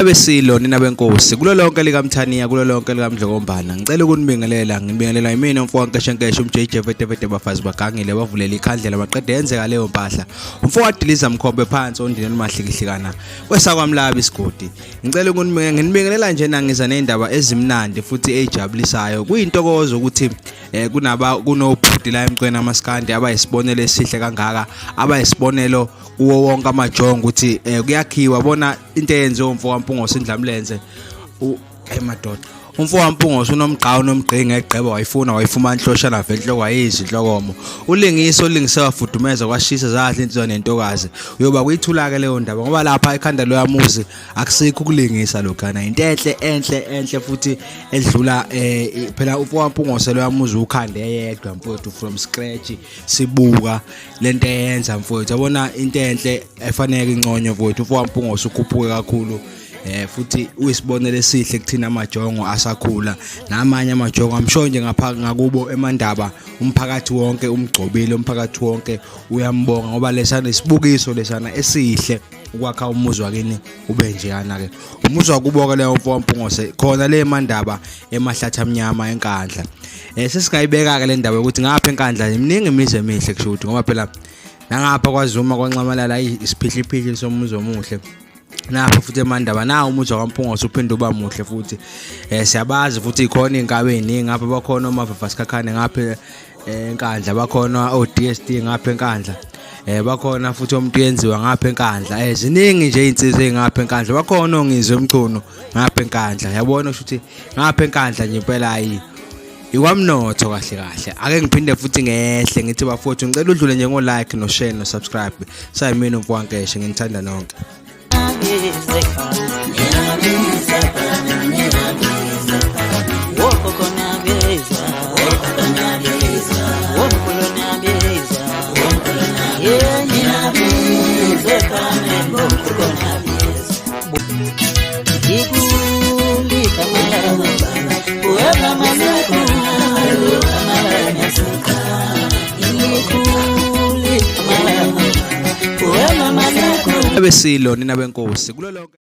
Abesilo nina benkosi kulo lonke likaMthaniya, kulo lonke likaMdlokombana, ngicela ukunibingelela. Ngibingelela yimina umfo kaNkeshenkeshe, umJJ Vetevete, bafazi bagangile bavulela ikhandlela baqede yenzeka leyo mpahla. Umfo wadiliza mkhombe phansi ondineni mahlikihlikana kwesakwamlaba isigodi. Ngicela ukunibingelela, nginibingelela nje nangiza nezindaba ezimnandi futhi ezijabulisayo. Kuyintokozo ukuthi kunaba kunobhuti la emcweni amaskandi abayisibonelo esihle kangaka, abayisibonelo kuwo wonke amajongo ukuthi kuyakhiwa. Bona into eyenziwe umfo kaMpungose Indlamlenze, hey madoda, umfo kaMpungose unomgqa unomgqinga egqeba wayifuna wayifuma inhloshana vele kwayizwa inhlokomo. Ulingisa olingise wafudumeza kwashisa zadla insizwa nentokazi. Uyoba kuyithula ke leyo ndaba ngoba lapha ekhanda loyamuzi akusikho ukulingisa lokhana, into enhle enhle enhle futhi edlula phela umfo kaMpungose loyamuzi ukhande eyedwa mfowethu from scratch. Sibuka lento eyenza mfowethu, yabona into enhle efanele inconywe mfowethu. Umfo kaMpungose ukhuphuke kakhulu, futhi uyisibonelo esihle kuthina amajongo asakhula namanye amajongo amsho nje ngapha ngakubo eMandaba. Umphakathi wonke umgcobile, umphakathi wonke uyambonga ngoba lesana isibukiso lesana esihle ukwakha umuzi wakini ube njeyana ke. Umuzi wakubo ke leyo mfo kaMpungose khona le eMandaba emahlathi amnyama eNkandla. Sesingayibeka ke le ndaba ukuthi ngapha eNkandla iminingi imizi emihle kusho ukuthi ngoba phela nangapha kwaZuma kwaNxamalala isiphihliphihli somuzi omuhle. Napha futhi eMandaba nawo umuzi wakwaMpungose uphinde uba muhle futhi. Siyabazi futhi ikhona iy'nkabi ey'ningi ngapha, bakhona oMavava Sikhakhane ngapha eNkandla, bakhona o-DSD ngapha eNkandla, bakhona futhi omuntu yenziwa ngapha eNkandla. Ziningi nje iy'nsizwa ey'ngapha eNkandla, bakhona oNgizwe Mchunu ngapha eNkandla. Yabona kusho ukuthi ngapha eNkandla nje impela ayi ikwamnotho kahle kahle. Ake ngiphinde futhi ngehle ngithi bafowethu, ngicela udlule nje ngo-like no-share no-subscribe. Sayimina umfo kaNkeshe, nginithanda nonke. Abesilo nina benkosi kulo lonke.